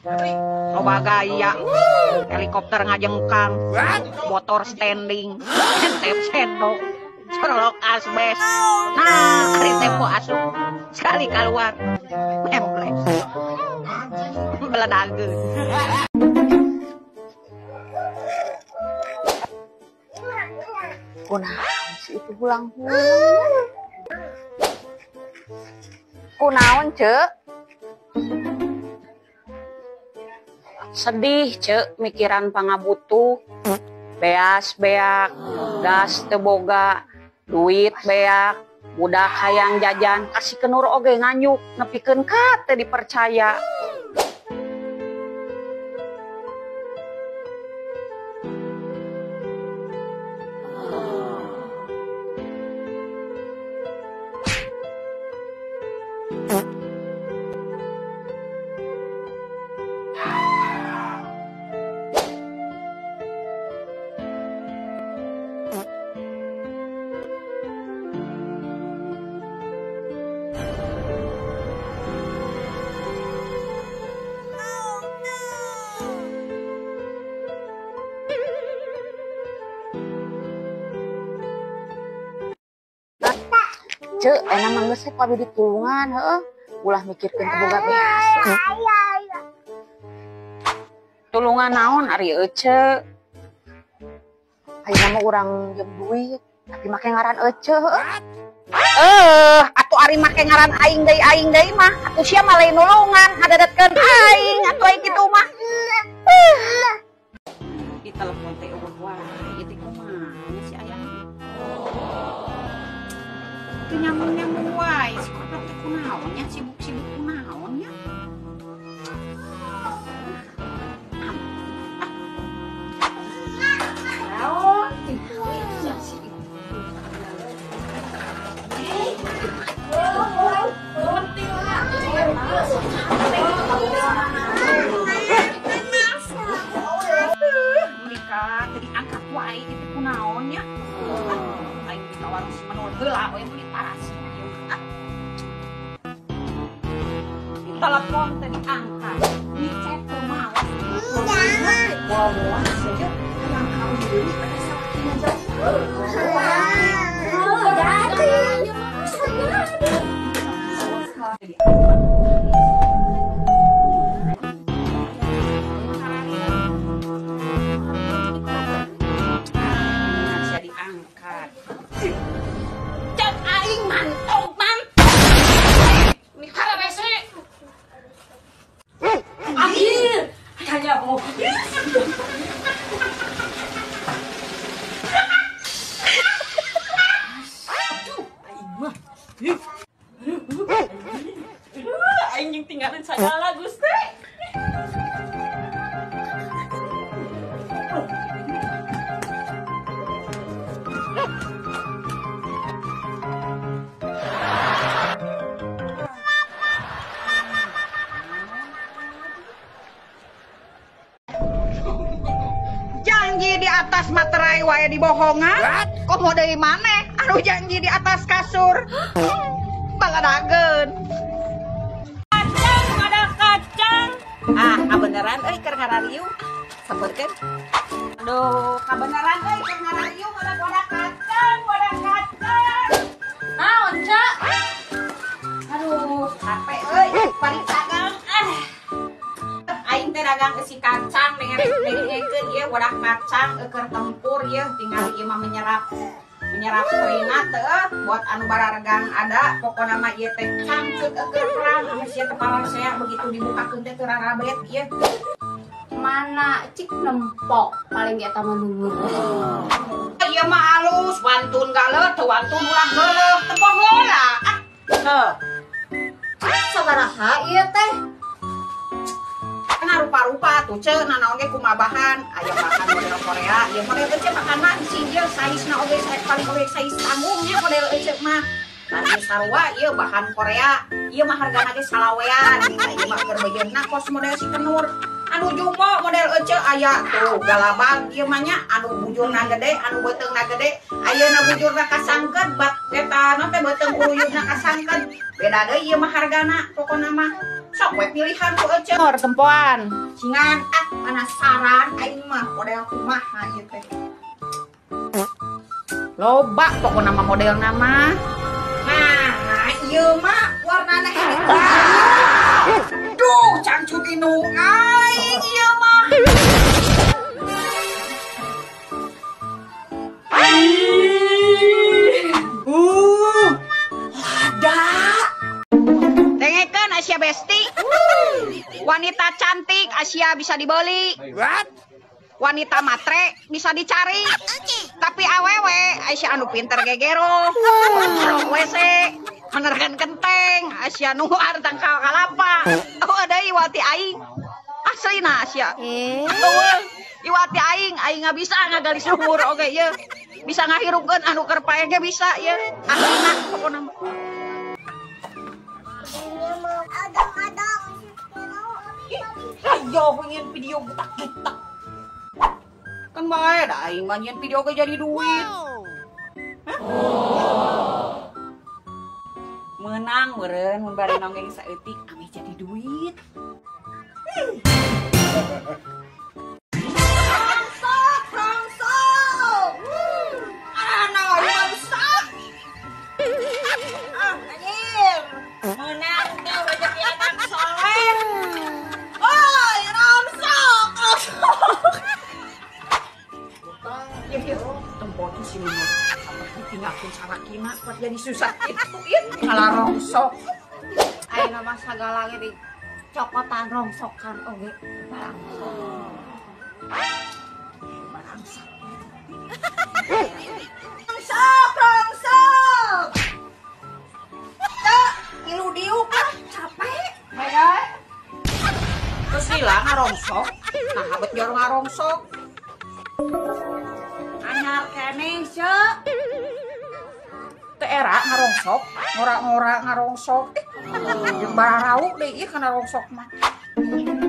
Loba gaya, helikopter ngajengkang, motor standing, tep sendok, corolok asbes. Nah, ari tempo asup sekali keluar, memplek, beledageun. Kunaon sih itu hulang-hulang? Kunaon, Cek? Sedih, Cek, mikiran pangabutuh. Beas beak, gas teu boga, duit beak, budak hayang jajan, kasih kenur oge nganyuk, nepikeun ka teu dipercaya. Cek, enak mah geus ku abi ditulungan heueuh. Ulah mikirkeun teu boga beas. Tulungan naon ari ece? Ayeuna mah urang jeung duit, tapi make ngaran ece heueuh. Atuh ari make ngaran aing deui mah. Atuh sia mah lain nulungan, hadadetkeun aing atuh aing kitu mah. Di telepon teh eueuh wae, ieu teh kumaha nya si ayang? Teu nyambung-nyambung wae, si koplok teh kunaon nya, sibuk-sibuk kunaon nya. Naon? Mereka tadi angkat wae itu kunaon nya. Aing di warung si Menul heula we meuli paras. Di telepon tadi angkat, di chat teu malas. Wah, saja hayang kawin deui pada salakina jauh. Cek aing mantap mantap. Mikara rese. Akhir, kayak oh. Aduh, aing mah. Aing yang tinggalin segala Gusti. Janji di atas materai wae dibohongan. Komo deui maneh anu janji di atas kasur. Baladageun. Kacang ada kacang. Ah, kabeneran euy keur ngarariung. Sampeurkeun. Aduh, kabeneran euy keur ngarariung ada kacang, ada kacang. Naon, Cak? Aduh, capek euy, balik dagang. Aing teh dagang isi kacang dengekeun ieu wadah kacang keur tempur ieu tinggal ieu mah menyerap keringat teh buat anu bararegang ada pokona mah ieu teh cangcut keur perang anu sia teh parasea begitu dibukakeun teh teu rarabet ieu. Mana cik nempok paling eta mah nunggu. Ieu mah alus wantun galeuh teu wantun ulah geuleuh tepong heula ah. Heuh. Sabaraha ieu teh? Nah, rupa-rupa tuh ce, nanaon ge kumaha bahan, aya bahan model Korea, ieu model ece makanan sih ieu saizna oge paling oge saiz tanggungnya model ece mah. Lagi sarua ieu bahan Korea, ieu mah hargana ge salawean, ieu mah keur bejeunna kos model si kenur. Anu jumbo model ece aya tuh galabang ieu mah nya anu bujurna gede, anu beuteungna gede, ayeuna bujurna kasangkeun bat eta naon teh beuteung uruyubna kasangkeun. Beda deui ieu mah hargana pokona mah. Sok we pilihan ku ece. Hor tempoan. Cingan ah penasaran aing mah model kumaha ieu teh. Loba pokona mah modelna mah. Nah, ieu mah warnana ini. Duh, cangcut indung aing ieu mah. Lada. Dengekeun Asia Besti. Wanita cantik Asia bisa dibeli. What? Wanita matre bisa dicari. Tapi awewe Asia anu pinter gegero. Wow. WC menerkan kenteng, Asia nu tangkal kalapa. Oh ada iwati aing. Aslina Asia. Eueuh, iwati aing, aing nggak bisa ngagali sumur oge ye. Bisa ngahirupkeun anu keur paeh ge bisa ye. Aslina pokona mah. Ayo pengen video getak-getak. Kan bae da aing mah nyieun video ge jadi duit. Hah? Menang meureun mun bari nonggeng saeutik ameh jadi duit. Rongsok, rongsok. Ana rongsok. Ah, anjir. Menang teh rezeki anak soleh. Oi, rongsok, rongsok. Yeuh, yeuh, tempo tuh si Mama. Ditinggalkeun salakina kuat jadi susah kitu ieu kalah rongsok. Ayeuna mah sagala ge dicokotan rongsokan oge barangsok. Barangsok. Rongsok, rongsok. Teu ngilu diuk lah, capek. Bae. Geus lila ngarongsok, nah habet jor ngarongsok. Anyar keneh ceuk. Teu era ngarongsok, ngora-ngora ngarongsok. Jeung bararauk deui ieu kana rongsok mah.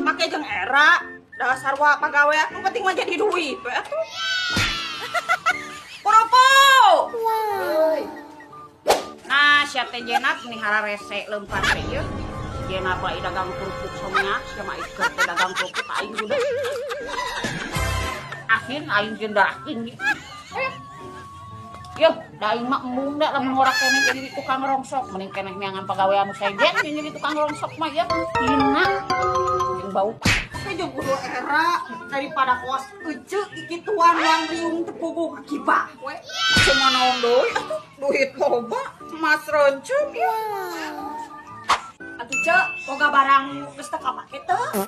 Make jeung era, dasar wa pagawean nu penting mah jadi duit we atuh. Kerupuk. Nah, sia teh Jenat nih hararese leumpar teh ieu. Jenat bae dagang kerupuk someak, sia mah ieu teh dagang kerupuk aing budak. Asin aing jeung darah tinggi. Yuh, da aing mah embung da lamun ngora keneh jadi tukang rongsok, mending keneh neangan pagawean nu sejen jadi tukang rongsok mah ya. Hina jeung bau. Teh jeung kudu era daripada kos ece kikituan wang riung teu puguh kibah we. Cuma naon deui atuh duit loba, emas rencen ieu. Atuh ceuk, boga barang geus teu kapake teu?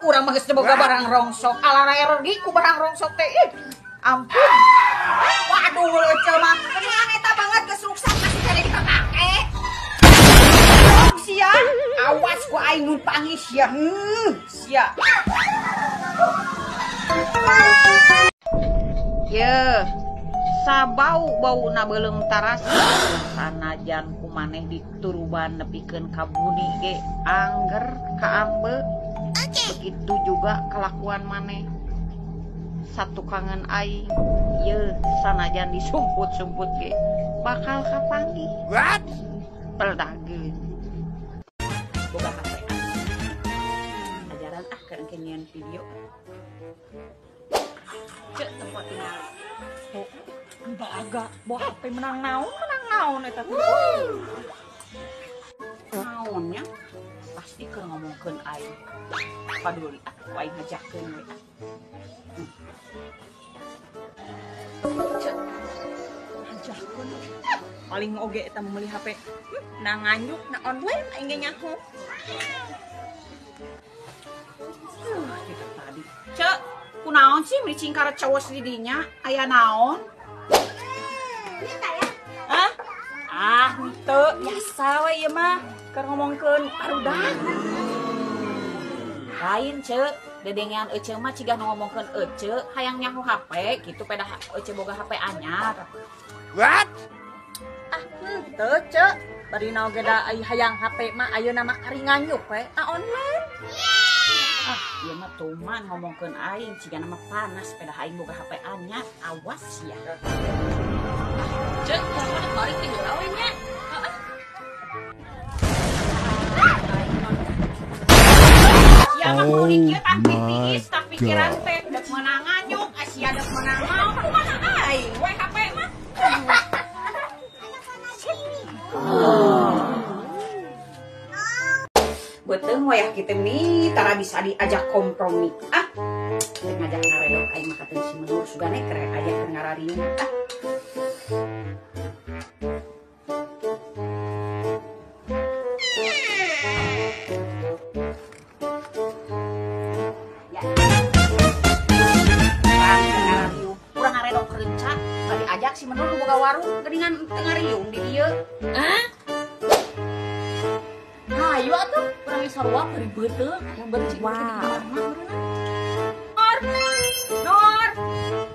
Urang mah geus teu boga barang rongsok, alara ergi ku barang rongsok teh. Ih, ampun. Waduh, ece mah mendingan eta banget geus ruksak masih jadi dipake. Sia, awas ku aing nu pangis sia. Heuh, sia. Yeuh, sabau-bauna beuleum tarasi sanajan ku maneh dituruban nepikeun ka buni ge angger kaambe. Begitu juga kelakuan maneh. Satu kangen aing, yeuh sanajan disumput-sumput ge bakal kapanggih. What? Peldageun. Boga HP. Ajaran ah keur engke nyieun video. Ceuk tempo tingali. Oh, balaga bawa HP menang naon eta teh. Naonnya? Pasti keur ngomongkeun aing. Paduli ah, ku aing ngajakeun we. Ceuk. Ngajakeun. Paling oge eta meuli HP. Na nganyuk, na online aing ge nyaho. Kita tadi. Ceuk, kunaon sih meuni cingkara cowos di dinya? Aya naon? Hah? Ah, henteu biasa we ieu mah keur ngomongkeun barudak. Lain ceuk, dedengean ece mah cigah nu ngomongkeun ece hayang nyaho HP kitu pedah ece boga HP anyar. What? Ah, Teu Ceu, bari na oge da hayang HP mah ayeuna mah kari nganyuk we na online. Ah, ieu mah tuman ngomongkeun aing cigana mah panas pedah aing boga HP anyar, awas ya. Ceu, kumaha balik ti heula we nya. Heeh. Sia mah kudu kieu tah tiis tah pikiran teh dek meunang nganyuk, sia dek meunang maot kumaha aing we HP mah. Beuteung wayah kitu nih tara bisa diajak kompromi. Ah, teu ngajak ngaredok aing mah kateung si Menur sugane keur aya keur ngarariung. Ah. Ya. Ngarariung, urang ngaredok reunca, teu diajak si Menur boga warung geuningan teu ngariung di dieu. Hah? Hayu atuh, urang sarua bari beuteung aya beuteung di imah Nur. Nur.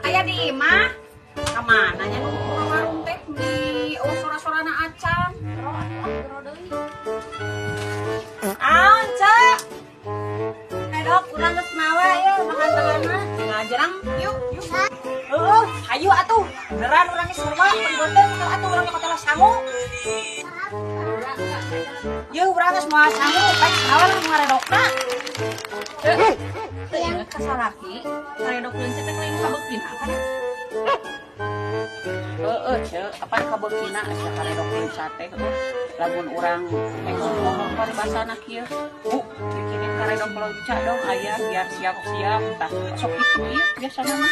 Aya di imah. Ka mana nya nu boga warung teh di sora-sorana acan. Gero atuh ah gero deui. Aon, Ceu? Redok urang geus mawa ye makan tanganna. Ngajerang yuk, yuk. Heuh, hayu atuh. Beneran urang ge sarua bari beuteung atuh urang ge kotela sangu. Yeuh urang geus moal sangu, baik salah nu ngaredokna. Teu inget ka salaki, ngaredok leunca teh lain kabeukina kan? Heeh, Ceu, apan kabeukina sia karedok leunca teh heuh. Lamun urang rek ngomong paribasana kieu, Bu, bikinin karedok leunca dong aya biar siap-siap tah. Sok kitu ieu biasana mah.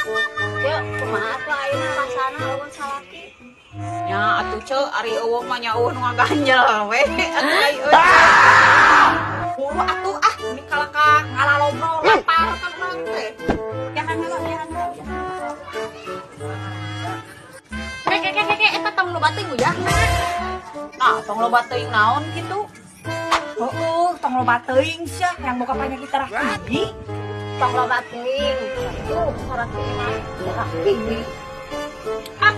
Ceu, kumaha atuh ayeuna rasana lamun salaki? Nya atuh Ceu, ari eueuh mah nya eueuh nu ngaganjel we atuh ai eueuh. Buru atuh ah, ini kalaka ngalalobro lapar kan urang teh. Jangan heula, jangan heula. Keke eta tong loba teuing uyah. Nah, tong loba teuing naon kitu? Heueuh, tong loba teuing sia yang boga penyakit darah tinggi. Tong loba teuing. Tuh, darah tinggi mah. Darah tinggi. Ah,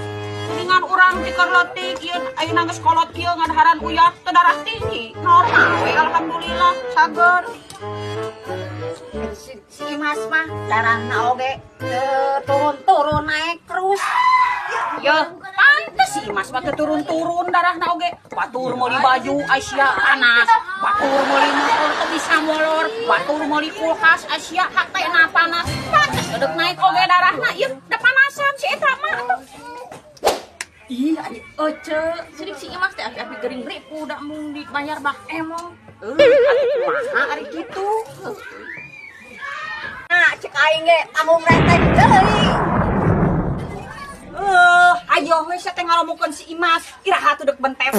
geuningan urang tikeur leutik ieu ayeuna geus kolot kieu ngadaharan uyah teu darah tinggi. Normal we alhamdulillah, sager. Si Imas mah darahna oge teu turun-turun naik terus. Yeuh, pantes si Imas mah teu turun-turun darahna oge. Batur meuli baju Aisyah panas, batur meuli motor teu bisa molor, batur meuli kulkas Aisyah hatena panas. Pantes deuk naik oge darahna ieu da panasan si eta mah atuh. Ih, ari ece, sirik si Imas teh api-api gering ripu da mung dibayar bak emong. Atuh kumaha ari kitu? Nah, cek aing ge tanggung renteng deui. Ayo we sia teh ngalomokeun si Imas, iraha atuh deuk bentef.